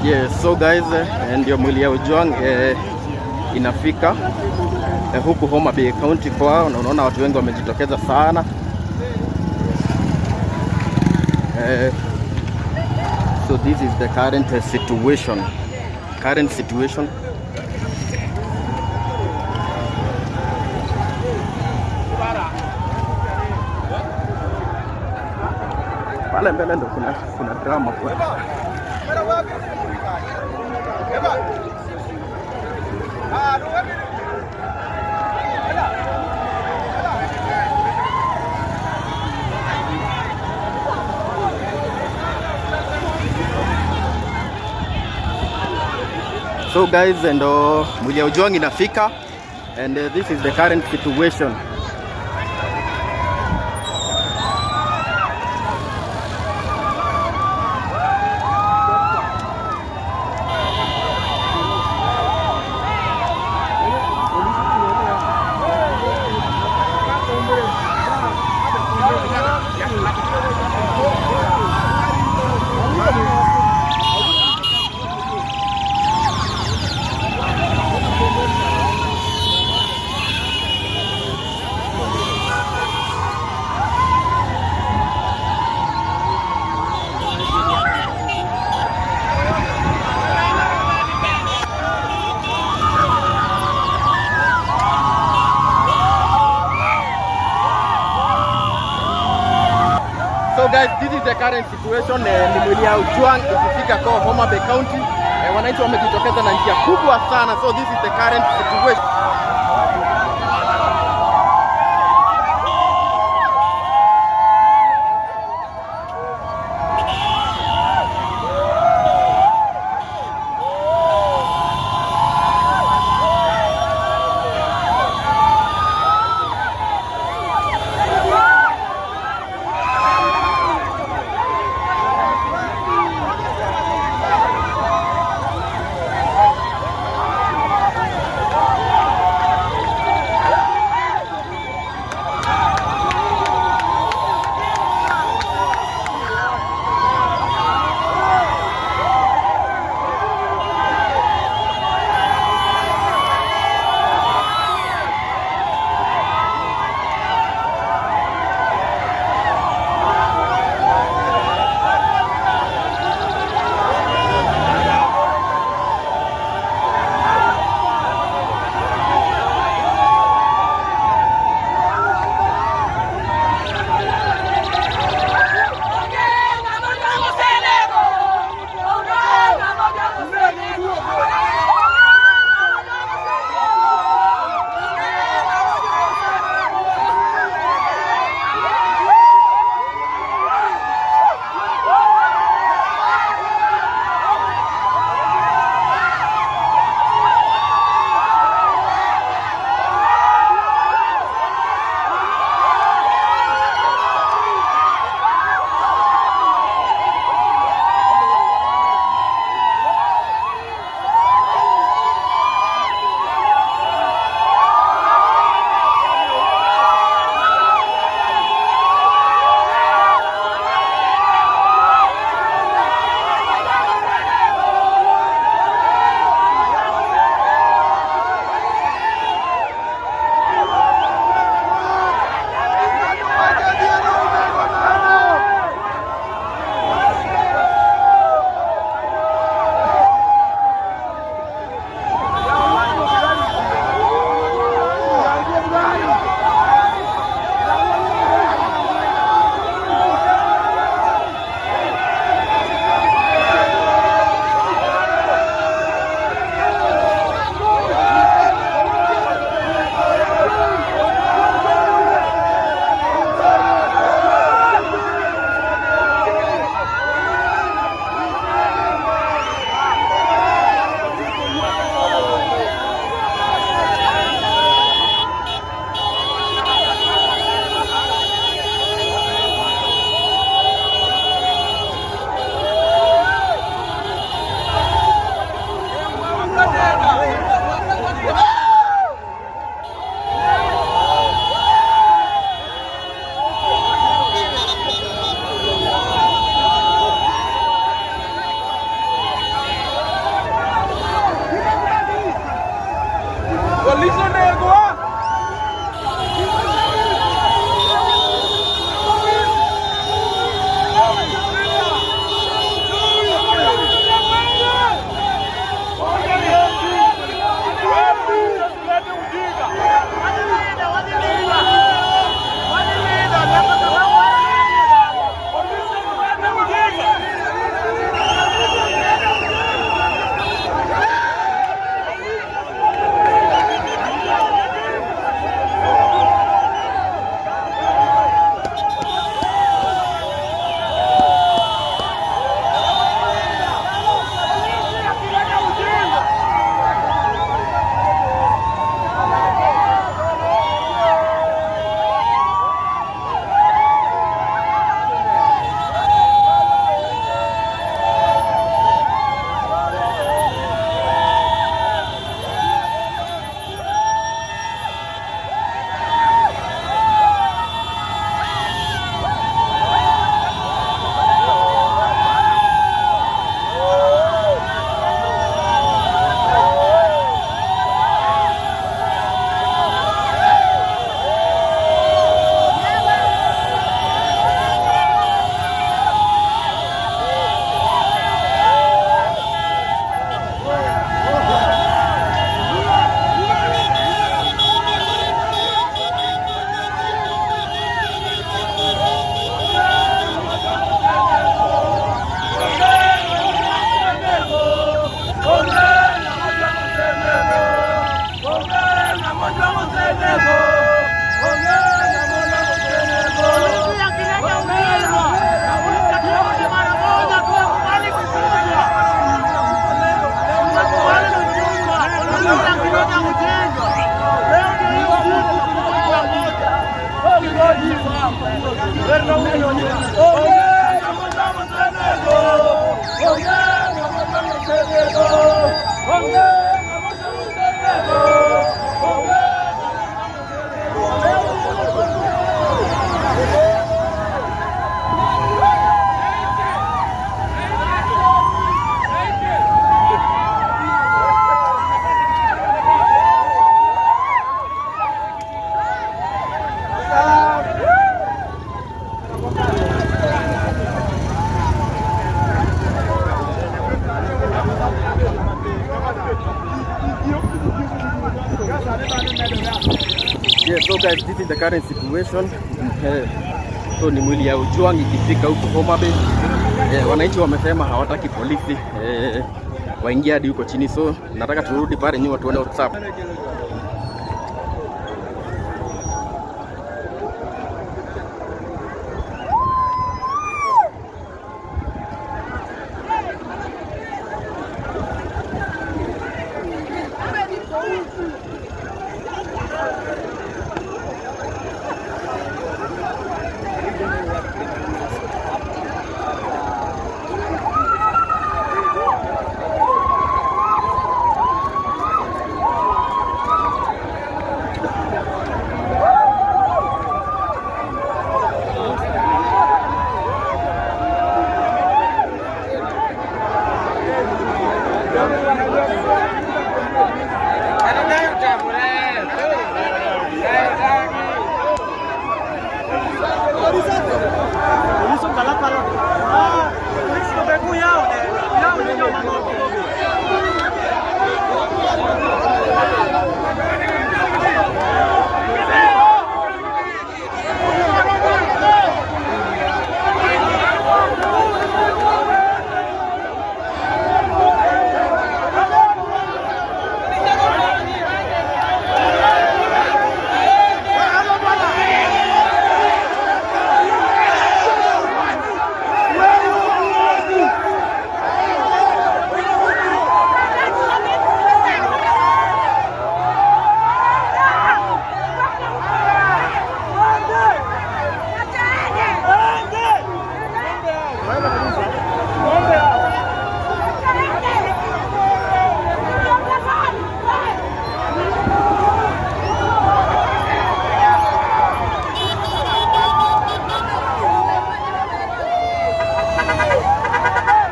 Yes, so guys, ndio mwili ya Ojwang inafika huku Homa Bay County kwao, na unaona watu wengi wamejitokeza sana. So this is the current situation. Current situation. Pale mbele ndo kuna drama kwa. So guys, ndo mwili ya Ojwang inafika and this is the current situation. So guys, this is the current situation. Ni mwili ya Ojwang ikifika kwa Homa Bay County. Wananchi wamejitokeza na njia kubwa sana. So this is the current situation. Yes, so guys, this is the current situation. So ni mwili ya Ojwang ikifika huko Homa Bay. Wananchi wamesema hawataki polisi waingia hadi huko chini, so nataka turudi pale nyuma tuone what's up.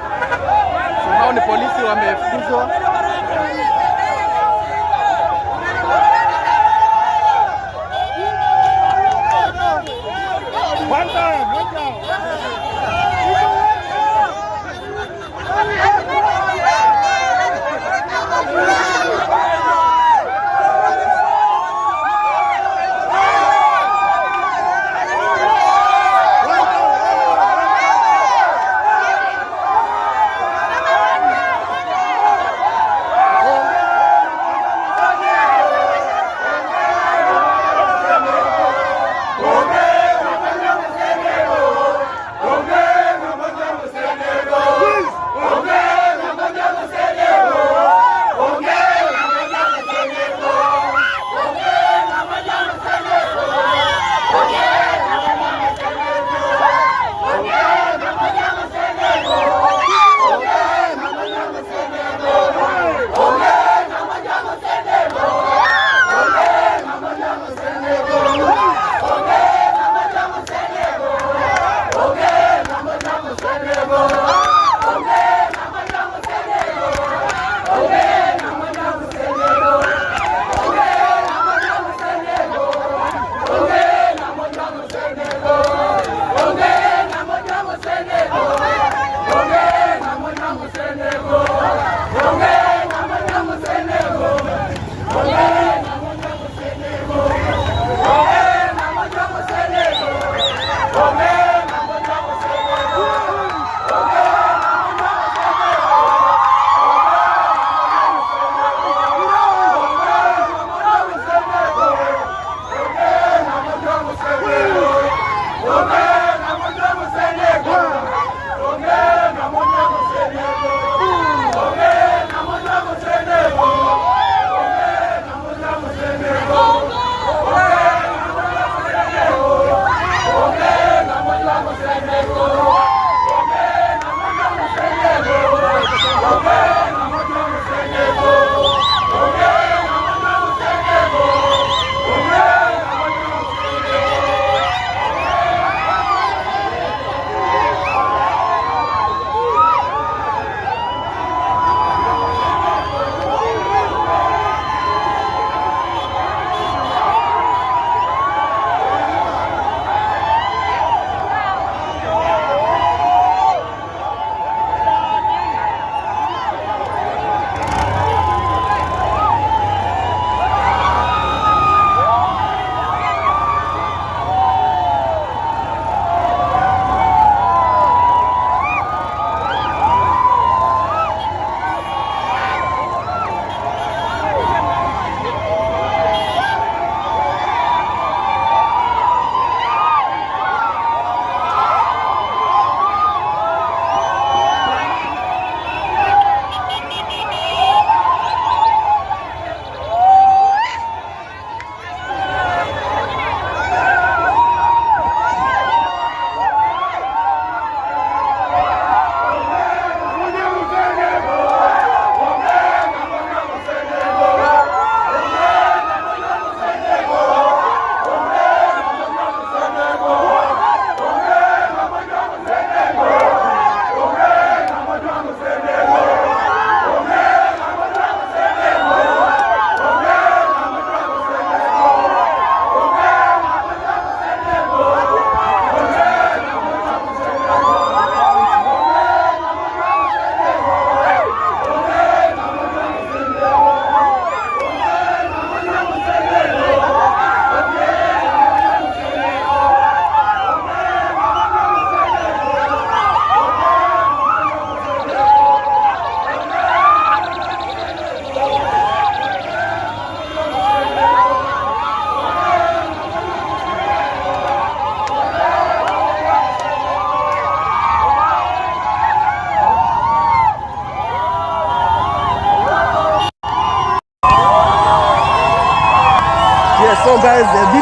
So hao ni polisi wamefukuzwa. One down, one down.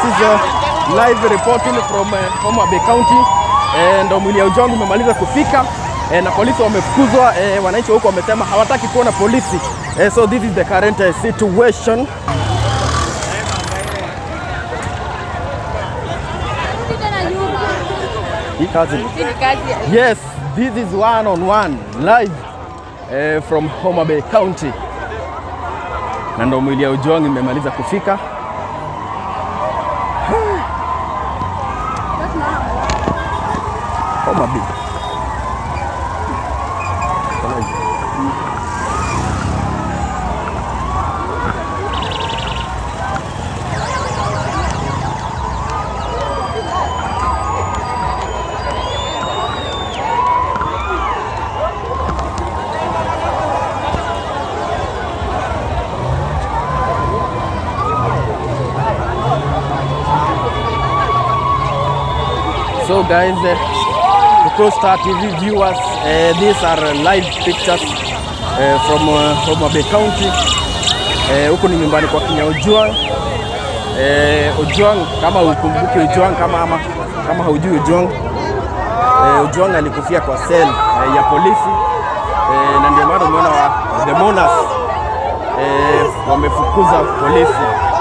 is live reporting from Homa Bay County. Ndo mwili ya Ojwang umemaliza kufika na polisi wamefukuzwa. Wananchi huko wamesema hawataki kuona polisi. So this is the current situation. Hii kazi. Yes, this is one on one live from Homa Bay County. Na ndo mwili ya Ojwang imemaliza kufika. Homa Bay. Live. So guys, Ukoo Star TV viewers, these are live pictures from Homa Bay County. Huku ni nyumbani kwa kina Ojwang. Ojwang, kama ukumbuki Ojwang, kama haujui Ojwang, Ojwang alikufia kwa cell ya polisi na ndio maana umeona the mourners wamefukuza polisi.